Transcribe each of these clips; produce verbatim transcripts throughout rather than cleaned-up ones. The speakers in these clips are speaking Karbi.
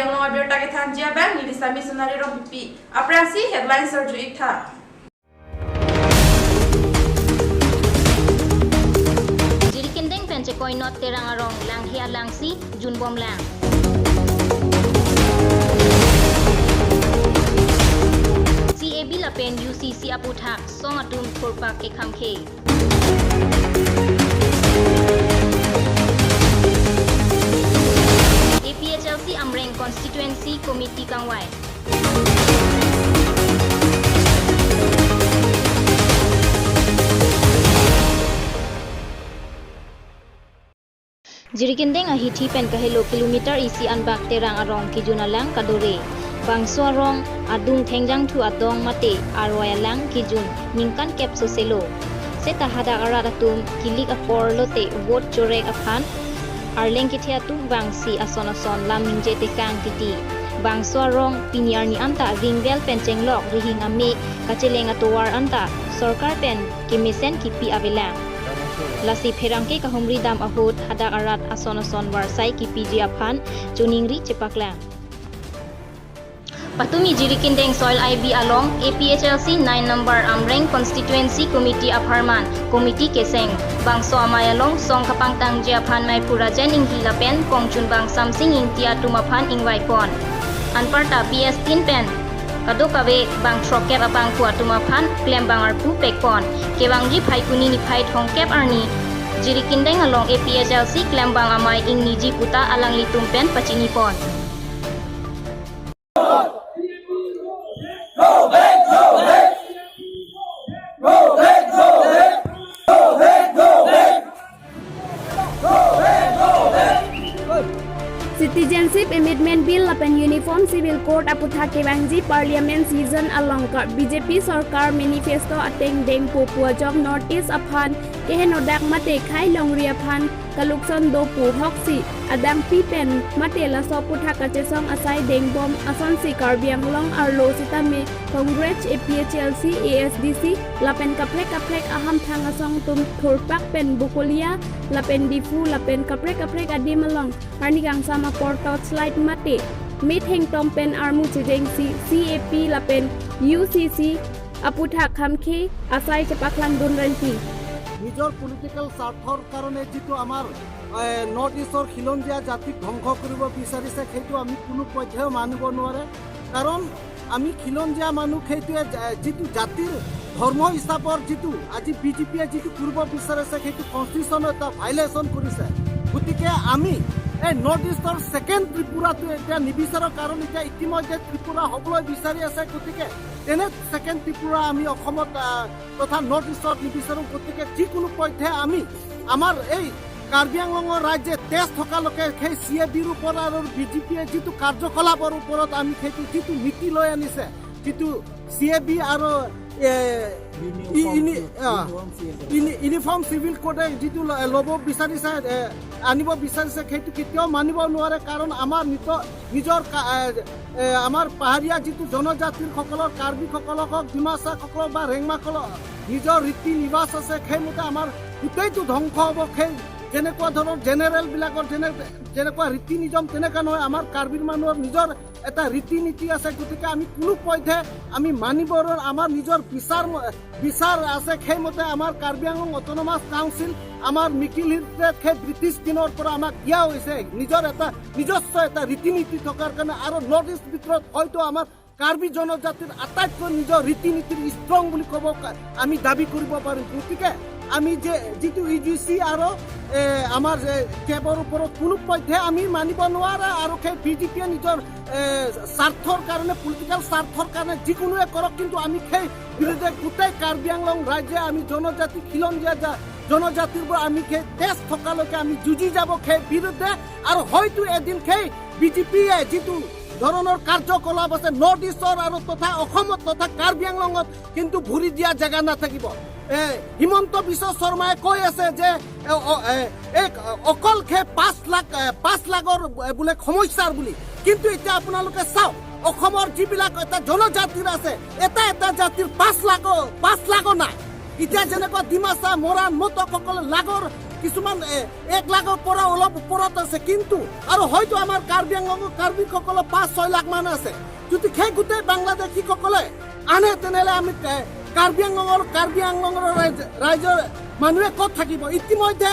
Abirta kethanji abang neli Sami Sonali Rongpipi. Aphrangsi headlines arju-ik tha. Jirikindeng pen Chekoi North Terang arong langhe alangsi junbomlang. C A B lapen U C C aputhak song atum thurpak kekhamkhe. A P H L C Amreng Constituency Committee kangvai. Jirikindeng ahithi pen kahelo kilometer isi anbak Terang arong kejun alang kadore. Bangso arong adung thengjangthu adong mate aroi alang kejun ningkan kep soselo. Seta hadak arat atum kilik apor lote vote chorek aphan arleng kethe atum vangsi ason ason lam ningje tekang titi. Bangso arong pini arni anta ringvel pen chenglok rihing ame kacheleng atovar anta sorkar pen kemesen kipi avelang. Lasi pherangke kahumri dam ahut hadak arat ason ason varsai kipiji aphan choningri chepaklang. Patumi Jirikindeng Soil I B along A P H L C nine number Amreng Constituency Committee apharman committee keseng. Bangso amei along song kapangtangji aphan Maiphu Rajen Inghi lapen kongchunbang Samsing Ingti atum aphan ingvaipon. Anparta P S tin pen kadokave bang throkkep abangphu atum aphan klembang arpu pekpon. Kevangji Phaikuni niphai thomkep arni Jirikindeng along A P H L C klembang amei ingniji puta alanglitum pen pachinipon. Citizenship Amendment Bill lapen Uniform Civil Code aputhak kevangji Parliament session along Kar-, B J P sorkar manifesto ateng dengpo pu ajok North East aphan kehenodak mate khei longri aphan kalukson do pu hoksi adangpi pen mate laso aputhak kachesong asai dengbom asonsi Karbi Anglong arlo sitame Congress, A P H L C, A S D C lapen kaprek kaprek ahamthang asong atum thurpak pen Bokolia lapen Diphu lapen kaprek kaprek adim along arni kangsam apor torchlight mate methengtom pen armu chejengsi C A P lapen U C C aputhak khamkhe asai chepaklangdun renti. নিজৰ পলিটিকেল স্বাৰ্থৰ কাৰণে যিটো আমাৰ, এ, নৰ্থ ইষ্টৰ খিলঞ্জীয়া জাতিক ধ্বংস কৰিব বিচাৰিছে, সেইটো আমি কোনো পধ্যেও মানিব নোৱাৰে। কাৰণ আমি খিলঞ্জীয়া মানুহ, সেইটোৱে জা-, যিটো জাতিৰ ধৰ্ম হিচাপৰ যিটো আজি বি জে পিয়ে যিটো কৰিব বিচাৰিছে, সেইটো কনষ্টিটিউশ্যনৰ এটা ভাইলেশ্যন কৰিছে। গতিকে আমি এই নৰ্থ ইষ্টৰ ছেকেণ্ড ত্ৰিপুৰাটো এতিয়া নিবিচাৰোঁ, কাৰণ এতিয়া ইতিমধ্যে ত্ৰিপুৰা হ'বলৈ বিচাৰি আছে। গতিকে তেনে ছেকেণ্ড ত্ৰিপুৰা আমি অসমত, আহ, তথা নৰ্থ ইষ্টত নিবিচাৰোঁ। গতিকে যিকোনো পধ্যে আমি আমাৰ এই কাৰ্বি আংলঙৰ ৰাইজে তেজ থকালৈকে সেই চি এ বিৰ ওপৰত আৰু বি জে পিয়ে যিটো কাৰ্যকলাপৰ ওপৰত আমি সেইটো যিটো নীতি লৈ আনিছে, যিটো চি এ বি আৰু, এ, ই-, ইউনিফৰ্ম ইউনি-, চি-, আ, ইউনিফৰ্ম চি A B. Uni-, uniform civil কোডে যিটো ল-, ল'ব বিচাৰিছে, এ, আনিব বিচাৰিছে, সেইটো কেতিয়াও মানিব নোৱাৰে। কাৰণ আমাৰ নিত-, নিজৰ কা-, এ, এ, আমাৰ পাহাৰীয়া যিটো জনজাতিসকলৰ, কাৰ্বিসকলক হওক, ডিমাচাসকলক বা ৰেংমাসকলক নিজৰ ৰীতি নিবাস আছে, সেইমতে আমাৰ গোটেইটো ধ্বংস হ'ব। সেই যেনেকুৱা ধৰণৰ জেনেৰেলবিলাকৰ যেনে-, যেনেকুৱা ৰীতি নিয়ম তেনেকুৱা নহয়, আমাৰ কাৰ্বিৰ মানুহৰ নিজৰ এটা ৰীতি নীতি আছে। গতিকে আমি কোনো পধ্যে আমি মানিব নোৱাৰোঁ। আমাৰ নিজৰ বিচাৰ ম-, বিচাৰ আছে, সেইমতে আমাৰ কাৰ্বি আংলং অট'নমাছ কাউন্সিল, আমাৰ মিকিল হিলছত সেই ব্ৰিটিছ দিনৰ পৰা আমাক দিয়া হৈছে, নিজৰ এটা নিজস্ব এটা ৰীতি নীতি থকাৰ কাৰণে। আৰু নৰ্থ ইষ্ট ভিতৰত হয়তো আমাৰ কাৰ্বি জনজাতিৰ আটাইতকৈ নিজৰ ৰীতি নীতিৰ ষ্ট্ৰং বুলি ক'ব কা-, আমি দাবী কৰিব পাৰিম। গতিকে আমি যে যিটো ইউ জি চি আৰু, এ, আমাৰ যে কেবৰ ওপৰত কোনো পধ্যে আমি মানিব নোৱাৰা আৰু সেই বি জে পিয়ে নিজৰ, এ, স্বাৰ্থৰ কাৰণে, পলিটিকেল স্বাৰ্থৰ কাৰণে যিকোনোৱে কৰক, কিন্তু আমি সেই বিৰুদ্ধে গোটেই কাৰ্বি আংলং ৰাইজে আমি জনজাতি খিলঞ্জীয়া জা-, জনজাতিৰ পৰা আমি সেই তেজ থকালৈকে আমি যুঁজি যাব সেই বিৰুদ্ধে। আৰু হয়তো এদিন সেই বি জে পিয়ে যিটো ধৰণৰ কাৰ্যকলাপ আছে নৰ্থ ইষ্টৰ আৰু তথা অসমত তথা কাৰ্বি আংলঙত কিন্তু ভৰি দিয়া জেগা নাথাকিব। এ, হিমন্ত বিশ্ব শৰ্মাই কৈ আছে যে, এ, অ, এ, এই অকল খে পাঁচ লাখ, এ, পাঁচ লাখৰ, এ, বোলে সমস্যাৰ বুলি। কিন্তু এতিয়া আপোনালোকে চাওক, অসমৰ যিবিলাক এটা জনজাতিৰ আছে, এটা এটা জাতিৰ পাঁচ লাখো, পাঁচ লাখো নাই। এতিয়া যেনেকুৱা ডিমাচা, মৰাণ, মটকসকলে লাগৰ কিছুমান এ, এক লাখৰ পৰা অলপ ওপৰত আছে, কিন্তু আৰু হয়তো আমাৰ কাৰ্বি আংলঙৰ কাৰ্বিসকলৰ পাঁচ ছয় লাখ মান আছে। যদি সেই গোটেই বাংলাদেশীসকলে আনে, তেনেহ'লে আমি এ, কাৰ্বি আংলঙৰ কাৰ্বি আংলঙৰ ৰাইজ- ৰাইজৰ মানুহে ক'ত থাকিব? ইতিমধ্যে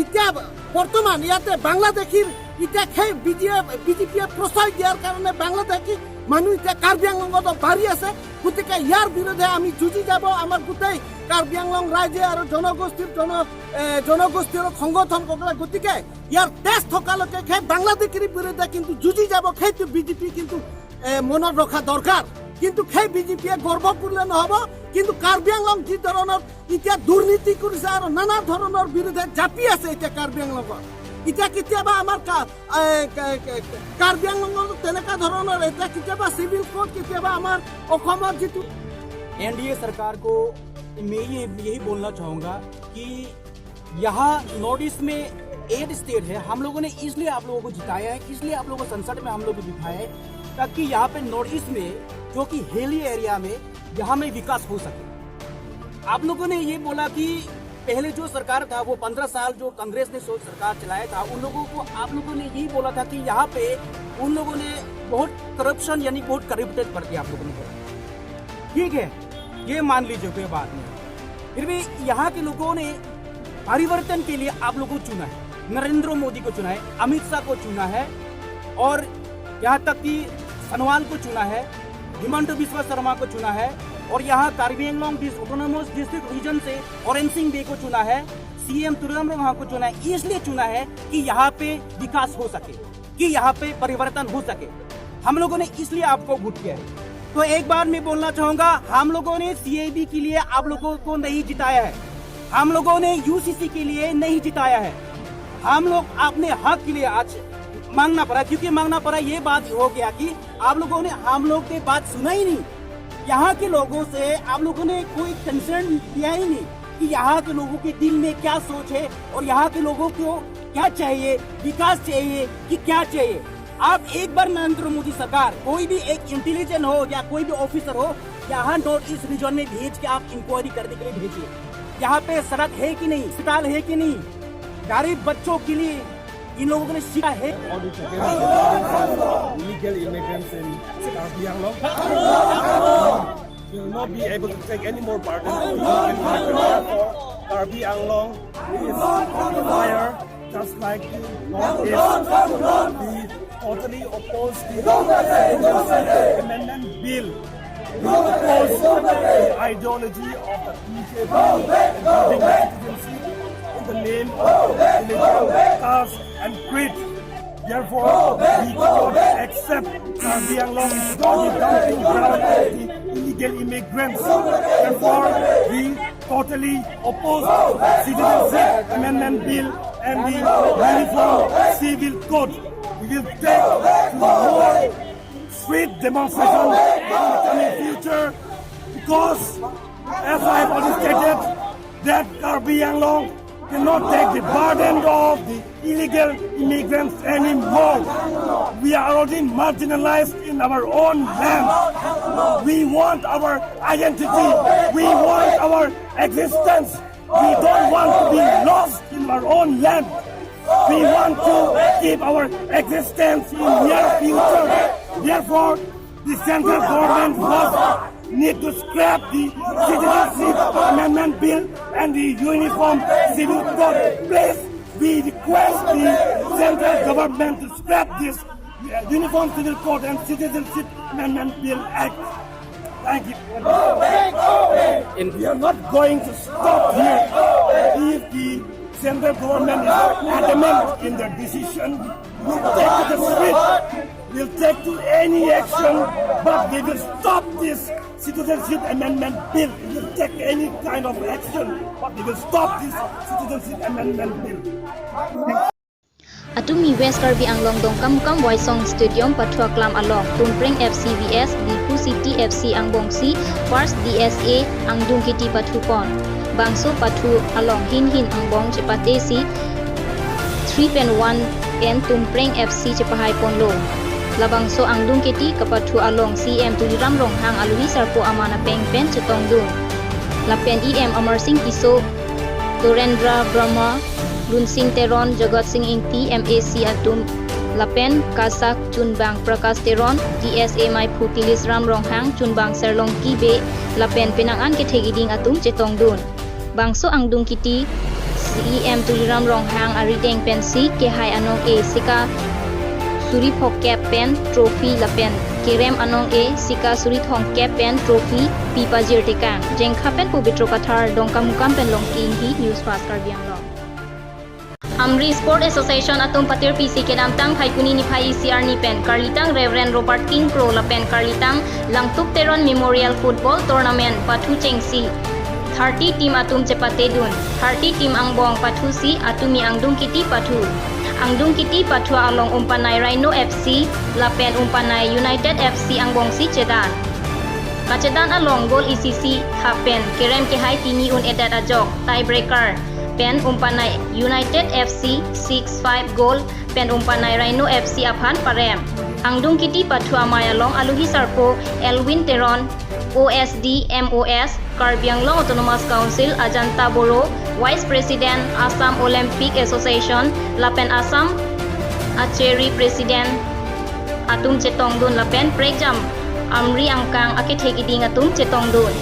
এতিয়া বৰ্তমান ইয়াতে বাংলাদেশীৰ এতিয়া সেই বিজিএ বিজেপিয়ে প্ৰশ্ৰয় দিয়াৰ কাৰণে বাংলাদেশী মানুহ এতিয়া কাৰ্বি আংলঙত বাঢ়ি আছে। গতিকে ইয়াৰ বিৰুদ্ধে আমি যুঁজি যাব আমাৰ গোটেই কাৰ্বি আংলং ৰাইজে আৰু জনগোষ্ঠীৰ জন এ, জনগোষ্ঠীৰ সংগঠনসকলে। গতিকে ইয়াৰ তেজ থকালৈকে সেই বাংলাদেশীৰ বিৰুদ্ধে কিন্তু যুঁজি যাব, সেইটো বিজেপি কিন্তু এ, মনত ৰখা দৰকাৰ। কিন্তু সেই বিজেপিয়ে গৰ্ব কৰিলে নহ'ব। কিন্তু কাৰ্বি আংলং যি ধৰণৰ এতিয়া দুৰ্নীতি কৰিছে আৰু নানা ধৰণৰ বিৰুদ্ধে জাপি আছে এতিয়া কাৰ্বি আংলঙত। এতিয়া কেতিয়াবা আমাৰ কা- এ, কা- কা- কাৰ্বি আংলঙত তেনেকুৱা ধৰণৰ এতিয়া কেতিয়াবা চিভিল কোড, কেতিয়াবা আমাৰ অসমত যিটো एनडीए सरकार को मैं ये यही बोलना चाहूँगा कि यहाँ नॉर्थ ईस्ट में एट स्टेट है, हम लोगों ने इसलिए आप लोगों को जिताया है, इसलिए आप लोगों को संसद में हम लोग को बिठाया है, ताकि यहाँ पे नॉर्थ ईस्ट में जो कि हिली एरिया में यहाँ में विकास हो सके। आप लोगों ने ये बोला कि पहले जो सरकार था वो पंद्रह साल जो कांग्रेस ने सो- सरकार चलाया था, उन लोगों को आप लोगों ने यही बोला था कि यहाँ पे उन लोगों ने बहुत करप्शन यानी बहुत करप्टेड कर दिया आप लोगों ने बोला। ठीक है, ये मान लीजिए कोई बात नहीं, फिर भी यहाँ के लोगों ने परिवर्तन के लिए आप लोगों को चुना है, नरेंद्र मोदी को चुना है, अमित शाह को चुना है और यहाँ तक कि सोनोवाल को चुना है, हिमंत बिस्वा शर्मा को चुना है और यहाँ कार्बी आंगलोंग डिस- ऑटोनोमस डिस्ट्रिक्ट रीजन से ओरेन सिंह बेई को चुना है, सीएम तुलिराम रोंगहांग को चुना है। इसलिए चुना है कि यहाँ पे विकास हो सके, कि यहाँ पे परिवर्तन हो सके। हम लोगों ने इसलिए आपको वोट किया है। तो एक बार मैं बोलना चाहूँगा, हम लोगों ने सीएबी के लिए आप लोगों को नहीं जिताया है, हम लोगों ने यूसीसी के लिए नहीं जिताया है। हम लोग अपने हक के लिए आज मांगना पड़ा, क्योंकि मांगना पड़ा ये बात हो गया कि आप लोगों ने हम लोग की बात सुना ही नहीं। यहाँ के लोगों से आप लोगों ने कोई कंसर्न लिया ही नहीं कि यहाँ के लोगों के दिल में क्या सोच है और यहाँ के लोगों को क्या चाहिए, विकास चाहिए कि क्या चाहिए। आप एक बार नरेंद्र मोदी सरकार, कोई भी एक इंटेलिजेंट हो या कोई भी ऑफिसर हो, यहाँ नॉर्थ ईस्ट रीजन में भेज के आप इंक्वायरी करने के लिए भेजिए। यहाँ पे सड़क है कि नहीं, अस्पताल है कि नहीं, गरीब बच्चों के लिए इन लोगों के लिए शिक्षा है। Illegal immigrants in Karbi Anglong will not be able to take any more burden. Therefore, Karbi Anglong is on fire, just like the Northeast. We totally oppose the Citizenship Amendment Bill. We oppose the ideology of the BJP, including citizenship, in the name of religion, caste, and creed. Therefore, we cannot accept Karbi Anglong is the dumping ground of the illegal immigrants. Therefore, we totally oppose Citizenship Amendment Bill and the Uniform Civil Code. We will take to the whole street demonstration in the coming future, because, as I have already stated, that Karbi Anglong cannot take the burden of the illegal immigrants anymore. We are already marginalized in our own land. We want our identity. We want our existence. We don't want to be lost in our own land. We want to keep our existence in near future. Therefore, the central government must need to scrap the Citizenship Amendment Bill and the Uniform Civil Code. Please, we request the central government to scrap this uh, Uniform Civil Code and Citizenship Amendment Bill Act. Thank you. And we are not going to stop here. If the central government is adamant in their decision, we'll take to the street. We'll take to any action, but we will stop this Citizenship Amendment Bill. We will take any kind of action, but we will stop this Citizenship Amendment Bill. Atumi West Karbi Anglong Dongkamukam Waisong Stadium pathu aklam along Tumpreng F C V S Diphu City F C angbongsi First D S A angdung kiti pathupon. Bangso pathu along hin hin angbong chepate si three pen one pen Tumpreng F C chepahai ponlo. Labangso angdung kiti kapathu along C M Tuliram Ronghang aluhi sarpo aman apeng pen chetongdun. Lapen E M Amarsing Tisso, Dorendra Brahma, Lunsing Teron, Jagat Sing Ingti, M A C atum lapen kasak chunbang Prakash Teron, D S A maiphu Tilisram Ronghang, chunbang Serlongki Bey lapen penang an kethek iding atum chetongdun. Bangso angdung kiti C E M Tuliram Ronghang arideng pensi kehai anong-e sika suri phokep pen trophy lapen kerem anong-e sika suri thomkep pen trophy pi pajir tekang. Jengkha pen Pobitro Kathar, Dongkamukam pen Longki Inghi, News Fast Karbi Anglong. Amri Sport Association atum patirpi si kedamtang Phaikuni niphai isi arni pen karlitang Reverend Robert King Kro lapen karlitang Langtuk Teron Memorial Football Tournament pathu chengsi thirty team atum chepatedun. Thirty team angbong pathusi atumi angdung kiti pathu. Angdung kiti pathu along umpanai Rhino F C lapen umpanai United F C angbongsi chedan. Kachedan along goal isi isi thap pen kerem kehai tini un-edet ajok tiebreaker pen umpanai United F C six five goal pen umpanai Rhino F C aphan parem. Angdung kiti pathu amei along aluhi sarpo Elwin Teron, O S D M O S, Karbi Anglong Autonomous Council, Ajanta Boro, Vice President, Assam Olympic Association, lapen Assam Archery President atum chetongdun lapen prekjam Amri angkang akethek iding atum chetongdun.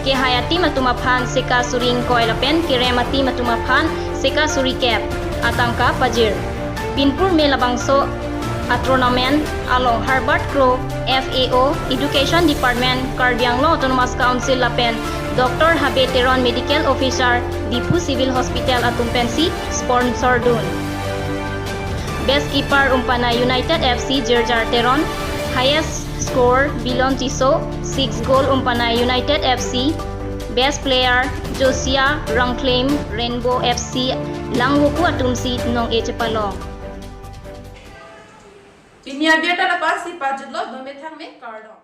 Kehai a-team atum aphan sika suri ingkoi lapen kerem a-team atum aphan sika suri kep atangka pajir. Pinpur me labangso a-tournament along Herbert Kro, F A O, Education Department, Karbi Anglong Autonomous Council lapen Doctor Habe Teron, Medical Officer, Diphu Civil Hospital atum pensi sponsor dun. Best keeper umpanai United F C Jirjar Teron, highest score Bilon Tisso, six goal umpanai United F C, best player Josia Rangklem, Rainbow F C Langvoku atumsi nong-e chepalong. Pini abirta la-ansi pajutlo, dome thangme, kardom.